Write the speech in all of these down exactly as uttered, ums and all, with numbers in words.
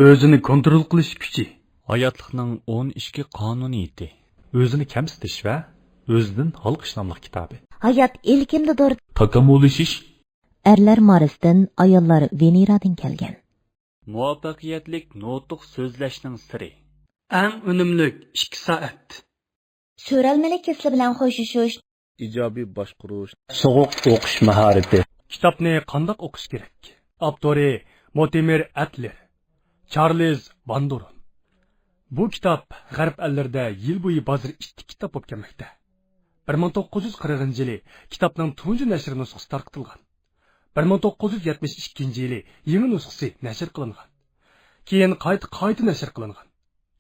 ئۆزىنى كونترول قىلىش كۈچى. ھاياتلىقنىڭ ئون ئىككى قانۇنىيىتى. ئۆزىنى كەمسىتىش ۋە ئۆزىدىن ھالقىش ناملىق كىتابى. ھايات ئىلكىمدىدۇر. تاكامۇلىشىش. ئەرلەر مارستىن، ئاياللار ۋېنېرادىن كەلگەن. مۇۋەپپەقىيەتلىك نۇتۇق سۆزلەشنىڭ سىرى. ئەڭ ئۈنۈملۈك ئىككى سائەت. سۆرەلمىلىك كېسىلى بىلەن خوشلىشىش. ئىجابىي باشقۇرۇش. سوغۇق ئوقۇش ماھارىتى. كىتابنى قانداق ئوقۇش كېرەك؟ ئاپتورى موتىمىر ئەتلېر، چارلىز ۋاندورون. بۇ كىتاب غەرب ئەللىرىدە يىل بويى بازىرى ئىتتىك كىتاب بولۇپ كەلمەكتە. بىر مىڭ توققۇز يۈز قىرىقىنچى يىلى كىتابنىڭ تۇنجى نەشر نۇسخىسى تارقىتىلغان. بىر مىڭ توققۇز يۈز يەتمىش ئىككىنچى يىلى يېڭى نۇسخىسى نەشر قىلىنغان. كېيىن قايتا، قايتا نەشر قىلىنغان.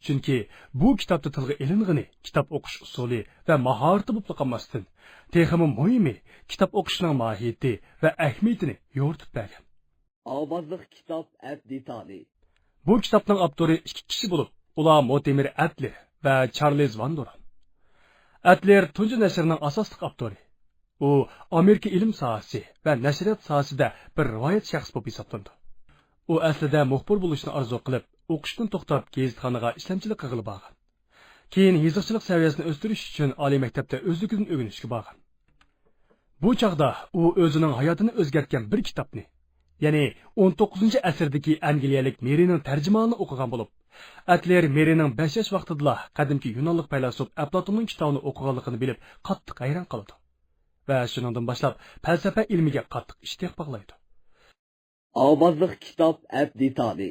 چۈنكى بۇ كىتابتا تىلغا ئېلىنغىنى كىتاب ئوقۇش ئۇسۇلى ۋە ماھارىتى بولۇپلا قالماستىن، تېخىمۇ مۇھىمى، كىتاب ئوقۇشنىڭ ماھىيىتى ۋە ئەھمىيىتىنى يورۇتۇپ بەرگەن. ئاۋازلىق كىتاب ئەپ دېتالى. بۇ كىتابنىڭ ئاپتورى ئىككى كىشى بولۇپ، ئۇلار موتىمىر ئەتلېر ۋە چارلىز ۋاندورون. ئەتلېر تۇنجى نەشرنىڭ ئاساسلىق ئاپتورى. ئۇ ئامېرىكا ئىلىم ساھەسى ۋە نەشرىيات ساھەسىدە بىر رىۋايەت شەخس بولۇپ ھېسابلىنىدۇ. ئۇ ئەسلىدە مۇخبىر بولۇشنى ئارزۇ قىلىپ، ئوقۇشتىن توختاپ، گېزىتخانىغا ئىشلەمچىلىك قىلغىلى بارغان. كېيىن يېزىقچىلىق سەۋىيەسىنى ئۆستۈرۈش ئۈچۈن ئالىي مەكتەپتە ئۆزلۈكىدىن ئۆگىنىشكە بارغان. بۇ چاغدا ئۇ ئۆزىنىڭ ھاياتىنى ئۆزگەرتكەن بىر كىتابنى، يەنى ئون توققۇزىنچى ئەسىردىكى ئەنگلىيەلىك مېرىنىڭ تەرجىمىھالىنى ئوقۇغان بولۇپ، ئەتلېر مېرىنىڭ بەش ياش ۋاقتىدىلا قەدىمكى يۇنانلىق پەيلاسوپ ئەپلاتوننىڭ كىتابىنى ئوقۇغانلىقىنى بىلىپ، قاتتىق ھەيران قالىدۇ ۋە شۇنىڭدىن باشلاپ پەلسەپە ئىلمىگە قاتتىق ئىشتىياق باغلايدۇ. ئاۋازلىق كىتاب ئەپ دېتالى.